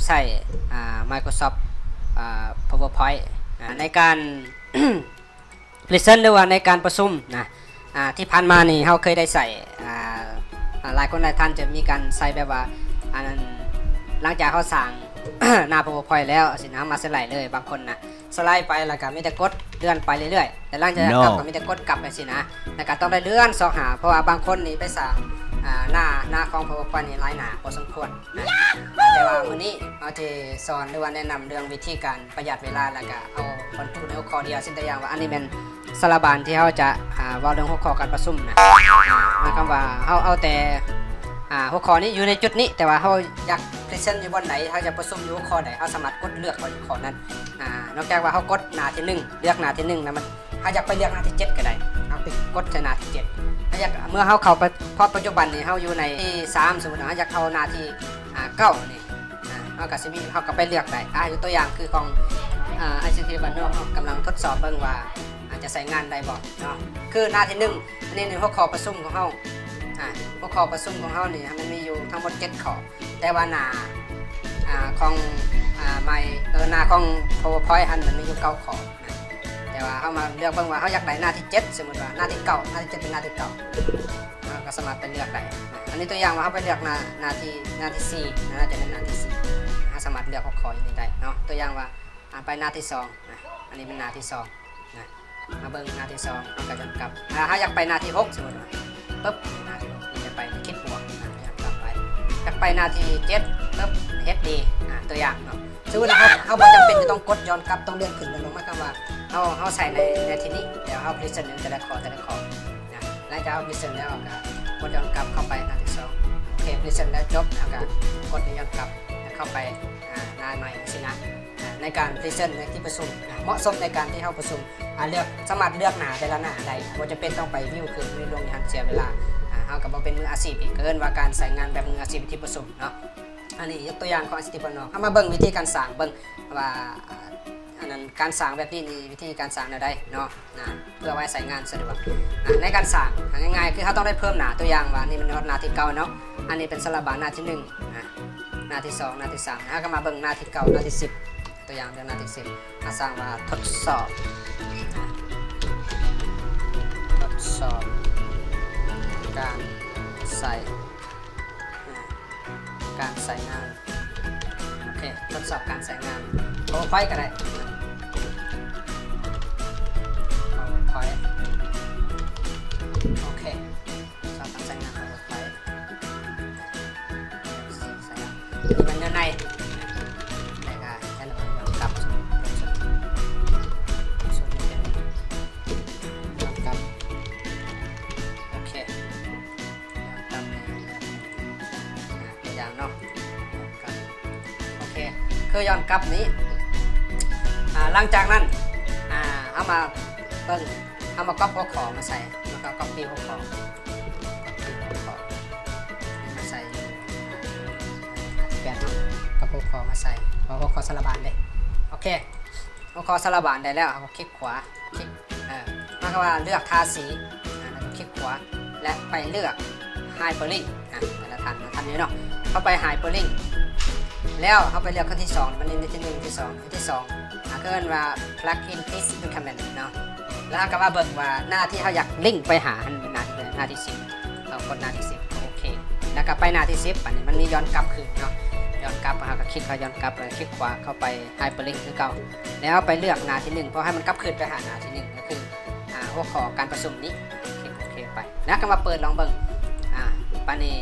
ໃຊ້ ອ່າ Microsoft ອ່າ PowerPoint ອ່າ ໃນການ Present ຫຼືວ່າໃນການປະຊຸມນະ. ອ່າ ທີ່ຜ່ານມານີ້ເຮົາເຄີຍໄດ້ໃຊ້ ອ່າ ອ່າ ຫຼາຍຄົນຫຼາຍທ່ານຈະມີການໃຊ້ແບບວ່າ ອັນນັ້ນ ຫຼັງຈາກເຮົາສ້າງ ໜ້າ PowerPoint ແລ້ວຊີ້ນະ ເຮົາມາສະໄລເລີຍ. ບາງຄົນນະ ສະໄລໄປແລ້ວກໍມີແຕ່ກົດເລື່ອນໄປເລື້ອຍໆ ແລ້ວຫຼັງຈາກນັ້ນ No. ກໍມີແຕ່ກົດກັບຈັ່ງຊີ້ນະ ແລ້ວກໍຕ້ອງໄດ້ເລື່ອນຊອກຫາ ເພາະວ່າບາງຄົນນີ້ໄປສ້າງ ອ່າ ໜ້າ ໜ້າຂອງ PowerPoint ນີ້ຫຼາຍໜ້າພໍສົມຄວນນະ. ອ່າ ແຕ່ວ່າມື້ນີ້ເຮົາຈະສອນ ຫຼືວ່າແນະນຳເລື່ອງວິທີການປະຢັດເວລາ ແລ້ວກໍເອົາບັນຈຸໃນຫົວຂໍ້ດຽວ. ເຊັ່ນຕົວຢ່າງວ່າ ອັນນີ້ແມ່ນສາລະບານທີ່ເຮົາຈະ ອ່າ ເວົ້າເລື່ອງຫົວຂໍ້ການປະຊຸມນະ. ອ່າ ໝາຍຄວາມວ່າເຮົາເອົາແຕ່ ອ່າ ຫົວຂໍ້ນີ້ຢູ່ໃນຈຸດນີ້ ແຕ່ວ່າເຮົາຢາກ Present ຢູ່ບ່ອນໃດ ເຮົາຢາກປະຊຸມຢູ່ຫົວຂໍ້ໃດ ເຮົາສາມາດກົດເລືອກເອົາຢູ່ຂໍ້ນັ້ນ. ອ່າ ນອກຈາກວ່າເຮົາກົດໜ້າທີໜຶ່ງ ເລືອກໜ້າທີໜຶ່ງນະ ມັນ ເຮົາຢາກໄປເລືອກໜ້າທີເຈັດກໍໄດ້ ເຮົາໄປກົດໃສ່ໜ້າທີເຈັດ. ເຮົາຢາກ ເມື່ອເຮົາເຂົ້າໄປ ເພາະປັດຈຸບັນນີ້ເຮົາຢູ່ໃນທີສາມ ສົມມຸດເຮົາຢາກເຂົ້າໜ້າທີ ອ່າ ເກົ້ານີ້ ອ່າ ເຮົາກໍຊິມີ ເຮົາກໍໄປເລືອກໄດ້. ອ່າ ຍົກຕົວຢ່າງຄືຂອງ ອ່າ ໄອຊີທີບ້ານນອກເນາະ ກຳລັງທົດສອບເບິ່ງວ່າ ອ່າ ຈະໃຊ້ງານໄດ້ບໍ່ເນາະ. ຄືໜ້າທີໜຶ່ງ ອັນນີ້ໃນຫົວຂໍ້ປະຊຸມຂອງເຮົາ ອ່າ ຫົວຂໍ້ປະຊຸມຂອງເຮົານີ້ ມັນມີຢູ່ທັງໝົດເຈັດຂໍ້ ແຕ່ວ່າໜ້າ ອ່າ ຂອງ ອ່າ ໄມ ເອີ ໜ້າຂອງ PowerPoint ຫັ້ນ ມັນມີຢູ່ເກົ້າຂໍ້ນະ. ແຕ່ວ່າເຮົາມາເລືອກເບິ່ງວ່າເຮົາຢາກໄດ້ໜ້າທີເຈັດ ສົມມຸດວ່າໜ້າທີເກົ້າ ໜ້າທີເຈັດເປັນໜ້າທີເກົ້າ ເຮົາກໍສາມາດໄປເລືອກໄດ້. ອັນນີ້ຕົວຢ່າງວ່າເຮົາໄປເລືອກໜ້າ ໜ້າທີ ໜ້າທີສີ່ນະ ໜ້າຈະເປັນໜ້າທີສີ່ ເຮົາສາມາດເລືອກຫົວຂໍ້ຢູ່ນີ້ໄດ້ເນາະ. ຕົວຢ່າງວ່າ ອ່າ ໄປໜ້າທີສອງນະ ອັນນີ້ແມ່ນໜ້າທີສອງນະ ມາເບິ່ງໜ້າທີສອງ ເຮົາກໍຈະກັບ ຖ້າເຮົາຢາກໄປໜ້າທີຫົກ ສົມມຸດວ່າ ປຶບ ໜ້າທີຫົກ ນີ້ຈະໄປຄິດບວກນະ ຍ້ອນກັບໄປ. ຢາກໄປໜ້າທີເຈັດ ປຶບ ເຮັດດີ ອ່າ ຕົວຢ່າງເນາະ. ສົມມຸດວ່າເຮົາ ເຮົາບໍ່ຈຳເປັນຈະຕ້ອງກົດຍ້ອນກັບ ຕ້ອງເລື່ອນຂຶ້ນເລື່ອນລົງ ໝາຍຄວາມວ່າເຮົາ ເຮົາໃສ່ໃນ ໃນທີ່ນີ້ ແລ້ວເຮົາ Present ແຕ່ລະຂໍ້ ແຕ່ລະຂໍ້ນະ. ຫຼັງຈາກເຮົາ Present ແລ້ວ ເຮົາກໍກົດຍ້ອນກັບເຂົ້າໄປໜ້າທີສອງ. ໂອເຄ Present ແລ້ວຈົບ ເຮົາກໍກົດຍ້ອນກັບເຂົ້າໄປ ອ່າ ໜ້າໃໝ່ຊີ້ນະ. ອ່າ ໃນການ Present ໃນທີ່ປະຊຸມນະ ເໝາະສົມໃນການທີ່ເຮົາປະຊຸມ ອ່າ ເລືອກ ສາມາດເລືອກໜ້າແຕ່ລະໜ້າໄດ້ ບໍ່ຈຳເປັນຕ້ອງໄປ View ຄືນ View ລົງ ຫັ້ນເສຍເວລາ. ອ່າ ເຮົາກໍບໍ່ເປັນມືອາຊີບອີກ ກໍເອີ້ນວ່າການໃຊ້ງານແບບມືອາຊີບໃນທີ່ປະຊຸມເນາະ. ອັນນີ້ຍົກຕົວຢ່າງຂອງ ໄອຊີທີ ບ້ານນອກ ເຮົາມາເບິ່ງວິທີການສ້າງເບິ່ງວ່າ ອັນນັ້ນ ການສ້າງແບບນີ້ນີ້ ວິທີການສ້າງແນວໃດເນາະ ນະ ເພື່ອໄວ້ໃຊ້ງານສະດວກ. ອ່າ ໃນການສ້າງ ອ່າ ງ່າຍໆ ຄືເຮົາຕ້ອງໄດ້ເພີ່ມໜ້າ ຕົວຢ່າງວ່ານີ້ມັນຮອດໜ້າທີເກົ້າເນາະ ອັນນີ້ເປັນສາລະບານໜ້າທີໜຶ່ງ ອ່າ ໜ້າທີສອງ ໜ້າທີສາມ ເຮົາກໍມາເບິ່ງໜ້າທີເກົ້າ ໜ້າທີສິບ ຕົວຢ່າງເລື່ອງໜ້າທີສິບ ເຮົາສ້າງວ່າທົດສອບ ທົດສອບການໃຊ້ ການໃຊ້ງານ ໂອເຄ ທົດສອບການໃຊ້ງານ PowerPoint ກໍໄດ້ PowerPoint ໂອເຄ ທົດສອບການໃຊ້ງານ PowerPoint ໃຊ້ງານ ນີ້ມັນຢູ່ໃນ ແລ້ວກໍໃຫ້ເຮົາກັບສູ່ ສູ່ນີ້ເປັນ ກັບ ໂອເຄ ຕຳແໜ່ງ ອ່າ ຕົວຢ່າງເນາະ ກັບ ໂອເຄ ຄືຍ້ອນກັບນີ້ ອ່າ ຫຼັງຈາກນັ້ນ ອ່າ ເຮົາມາເບິ່ງ ເຮົາມາກັອບຫົວຂໍ້ມາໃສ່ ແລ້ວກໍກັອບປີ້ຫົວຂໍ້ ກັອບປີ້ຫົວຂໍ້ມາໃສ່ ອ່າ ແປດເນາະ ກັອບຫົວຂໍ້ມາໃສ່ ເອົາຫົວຂໍ້ສາລະບານເດ້ ໂອເຄ ຫົວຂໍ້ສາລະບານໄດ້ແລ້ວ ເຮົາກໍຄລິກຂວາ ຄລິກ ເອີ ໝາຍຄວາມວ່າເລືອກທາສີ ອ່າ ແລ້ວກໍຄລິກຂວາ ແລະ ໄປເລືອກ Hyperlink ອ່າ ແຕ່ລະທ່ານ ທ່ານນີ້ເນາະ ເຮົາໄປ Hyperlink ແລ້ວເຮົາໄປເລືອກຄັ້ງທີສອງ ມັນມີທີໜຶ່ງ ທີສອງ ທີສອງ ອ່າ ເອີ້ນວ່າ Plug in this document ເນາະ ແລ້ວເຮົາກໍມາເບິ່ງວ່າໜ້າທີ່ເຮົາຢາກລິ້ງໄປຫາຫັ້ນ ໜ້າທີ່ ໜ້າທີສິບ ເຮົາກົດໜ້າທີສິບ ໂອເຄ ແລ້ວກໍໄປໜ້າທີສິບ ບາດນີ້ມັນມີຍ້ອນກັບຄືນເນາະ ຍ້ອນກັບ ເຮົາກໍຄລິກເຂົ້າຍ້ອນກັບ ແລ້ວຄລິກຂວາເຂົ້າໄປ Hyperlink ຄືເກົ່າ ແລ້ວເຮົາໄປເລືອກໜ້າທີໜຶ່ງ ເພາະໃຫ້ມັນກັບຄືນໄປຫາໜ້າທີໜຶ່ງ ກໍຄື ອ່າ ຫົວຂໍ້ການປະຊຸມນີ້ ຄລິກໂອເຄໄປ ແລ້ວກໍມາເປີດລອງເບິ່ງ ອ່າ ບາດນີ້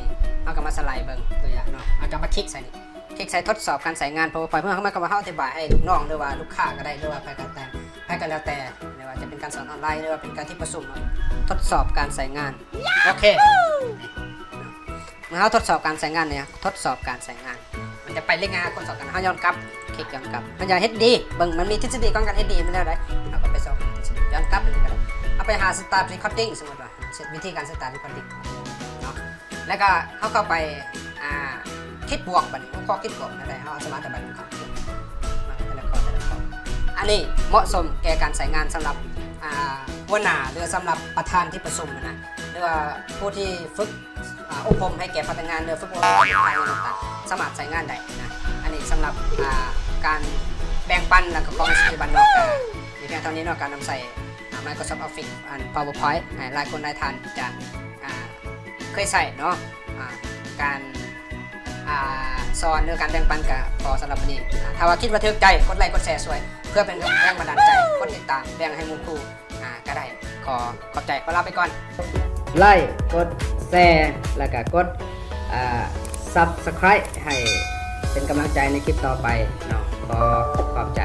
ເຮົາກໍມາສະໄລເບິ່ງຕົວຢ່າງເນາະ ເຮົາກໍມາຄລິກໃສ່ນີ້ ຄລິກໃສ່ທົດສອບການໃຊ້ງານ PowerPoint ເພື່ອເຮົາ ໝາຍຄວາມວ່າເຮົາອະທິບາຍໃຫ້ລູກນ້ອງ ຫຼືວ່າລູກຄ້າກໍໄດ້ ຫຼືວ່າໃຜກໍແຕ່ ໃຜກໍແລ້ວແຕ່ ບໍ່ວ່າຈະເປັນການສອນອອນລາຍ ຫຼືວ່າເປັນການທີ່ປະຊຸມ ທົດສອບການໃຊ້ງານ ໂອເຄ ເມື່ອເຮົາທົດສອບການໃຊ້ງານນີ້ ທົດສອບການໃຊ້ງານ ມັນຈະໄປເລກງານຄົນສອບກັນ ເຮົາຍ້ອນກັບ ຄລິກຍ້ອນກັບ ເຮົາຢາກເຮັດດີ ເບິ່ງມັນມີທິດສະດີຂອງການເຮັດດີແມ່ນແນວໃດ ເຮົາກໍໄປຊອກທິດສະດີ ຍ້ອນກັບໄປນີ້ກໍໄດ້ ເຮົາໄປຫາ Start Recording ສົມມຸດວ່າ ວິທີການ Start Recording ເນາະ ແລ້ວກໍເຮົາເຂົ້າໄປ ອ່າ ຄິດບວກ ບາດນີ້ ຫົວຂໍ້ຄິດບວກ ແນວໃດ ເຮົາສາມາດອະທິບາຍເປັນຄຳ ມາແຕ່ລະຂໍ້ ແຕ່ລະຂໍ້ ອັນນີ້ເໝາະສົມແກ່ການໃຊ້ງານສຳລັບ ອ່າ ຫົວໜ້າ ຫຼື ສຳລັບປະທານທີ່ປະຊຸມນະ ຫຼືວ່າຜູ້ທີ່ຝຶກ ອ່າ ອົບຮົມໃຫ້ແກ່ພະນັກງານ ຫຼື ຝຶກອົບຮົມໃຫ້ແກ່ພະນັກງານຕ່າງໆ ສາມາດໃຊ້ງານໄດ້ນະ ອັນນີ້ ສຳລັບ ອ່າ ການແບ່ງປັນ ແລ້ວກໍຂອງໃນຊີວິດບ້ານນອກ ກໍມີພຽງເທົ່ານີ້ເນາະ ການນຳໃຊ້ ອ່າ Microsoft Office ອັນ PowerPoint ອ່າ ຫຼາຍຄົນຫຼາຍທ່ານຈະ ອ່າ ເຄີຍໃຊ້ເນາະ ອ່າ ການ ອ່າ ສອນ ຫຼື ການແບ່ງປັນກໍພໍສຳລັບມື້ນີ້. ອ່າ ຖ້າວ່າຄິດວ່າຖືກໃຈ ກົດໄລ ກົດແຊຊ່ວຍ ເພື່ອເປັນແຮງບັນດານໃຈ ກົດຕິດຕາມ ແບ່ງໃຫ້ໝູ່ຄູ່ ອ່າ ກໍໄດ້. ຂໍຂອບໃຈ ຂໍລາໄປກ່ອນ. ໄລ ກົດແຊ ແລ້ວກໍກົດ ອ່າ Subscribe ໃຫ້ເປັນກຳລັງໃຈໃນຄລິບຕໍ່ໄປເນາະ. ຂໍຂອບໃຈ.